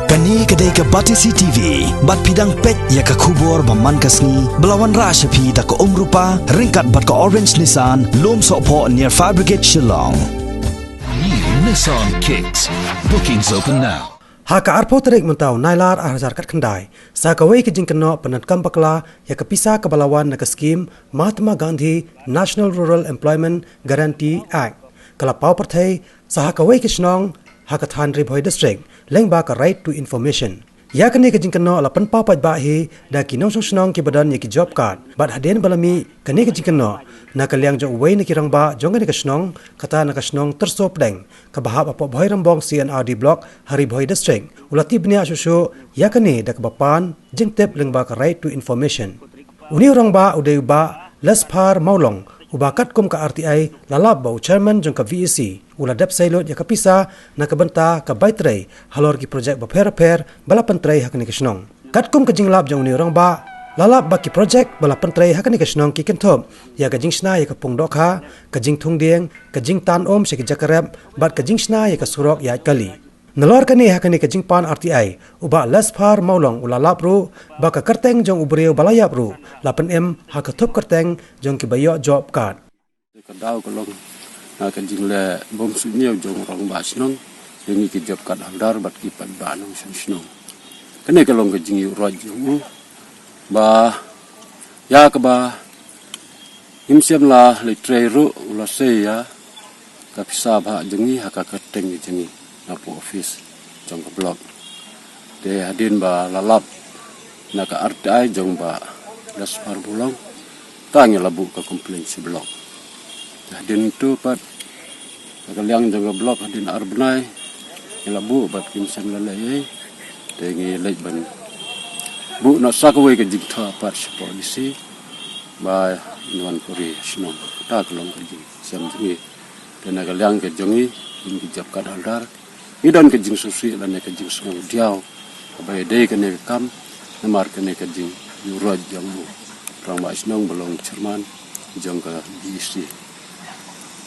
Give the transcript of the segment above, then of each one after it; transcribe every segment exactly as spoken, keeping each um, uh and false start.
Kane ka dei ka Batesi T V, bad phi dang peit ïa ka khubor ba man ka sngi, ba la wanrah sha phi da ka Umrupa, ryngkat bad ka Orange Nissan, Lumsohphoh near Fire Brigade Shillong. New Nissan Kicks. Bookings open now. Ha ka arphew tarik mynta u Nailar ar hajar khatkhyndai, sa kawei ka jingkynnoh pyndonkam bakla ïa ka pisa kaba la wan na ka skim Mahatma Gandhi National Rural Employment Guarantee Act, ka la paw pyrthei sa ha kawei ka shnong ha ka thaiñ Ri Bhoi District, lyngba ka Right to Information. Ïa kane ka jingkynnoh la pynpaw paidbah hi da ki nongshong shnong kiba don ïa ki job card. Bad hadien ba la mih kane ka jingkynnoh na ka liang jong uwei na ki rangbah jong kane ka shnong, kata na ka shnong Tyrso Pdeng, kaba hap hapoh Bhoirymbong C and R D Block ha Ri Bhoi District, u la tip bniah shuh shuh ïa kane da kaba pan jingtip lyngba ka Right to Information. Une u rangbah u dei u Bah Lesphar Mawlong, uba katkum ka R T I la lap ba u chairman jong ka V E C u la dep sei lut ïa ka pisa na ka bynta ka bai trei halor ki projek bapher bapher ba la pyntrei ha kane ka shnong. Katkum ka jinglap jong une u rangbah, la lap ba ki projek ba la pyntrei ha kane ka shnong ki kynthup ïa ka jingshna ïa ka pung dohkha, ka jingthung dieng, ka jingtan um sha ki jaka rep, bad ka jingshna ïa ka surok ïaid kali. Nalor kane, ha kane ka jingpan R T I, u Bah Lesphar Mawlong u la lap ruh ba ka kyrteng jong u briew ba la ïap ruh la pynim ha ka thup kyrteng jong kiba ïoh job card. Ka daw ka long, ah, ka jingleh bym suidñiew jong u rangbah shnong ïa ngi ki job card holder bad ki paidbah nongshong shnong. Kane ka long ka jingïuhroit jong u ba ïa kaba ngim shym la leit trei ruh, u la sei ïa ka pisa bhah jong ngi ha ka kyrteng jong ngi napoh office jong ka block. Te hadien ba la lap na ka R T I jong Bah Lesphar Mawlong, te ngi la buh ka complaint sha block. Te hadien tu pat, na ka liang jong ka block, hadien ar bnai ngi la buh bad kim shym la leh ei. Te ngi leit ban buh noh sa kawei ka jingthoh pat shapoh D C ba in wan puri shnong. Kata ka long ka jingshem jong ngi. Te na ka liang ka jong ngi, ngi ki job card holder, ngi don ka jingsngewsih lane ka jingsngew diaw kaba ïadei kane ka kam, namar kane ka jingïuhroit jong u rangbah shnong ba long chairman jong ka V E C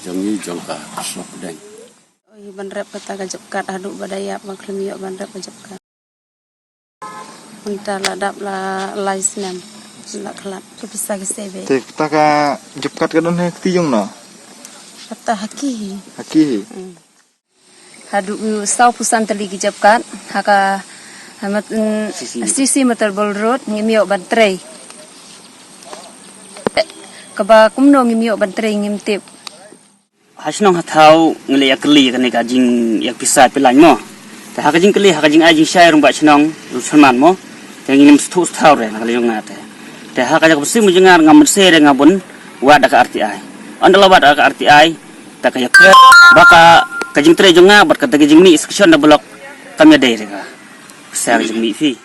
jong ngi jong ka Tyrso Pdeng. Oi, ban rep kata ka job card haduh ba da ïap, ba khlem ïoh ban rep ka job card. Mynta la dap la lai snem la khlad ka pisa ki sebe. Te kata ka job card ka don ha kti jong no? Kata ha ki hi. Ha ki hi. Hmm. Haduh u saw phew san tylli ki job card ha ka, ha mat-, mm, C C. C C Motorball Road, ngim ïoh ban trei. Kaba kumno ngim ïoh ban trei ngim tip. Ha shnong ha thaw ngi la ïa kylli kane ka jing ïa pisa pyllein mo. Te ha ka jingkylli, ha ka jingai jingshai rangbah shnong, u chairman mo. Te ngim sngewthuh sngewthaw re na ka liang jong nga te. Te ha ka jaka pyrshim jong nga, ngam mynsiem re nga bun wad da ka R T I. Ynda la wad da ka R T I, te ka ïapher ba ka, ka jingtrei jong nga bad kata ka jingmih sanction na block kam ïadei re ka. Pisa ka jingmih phi.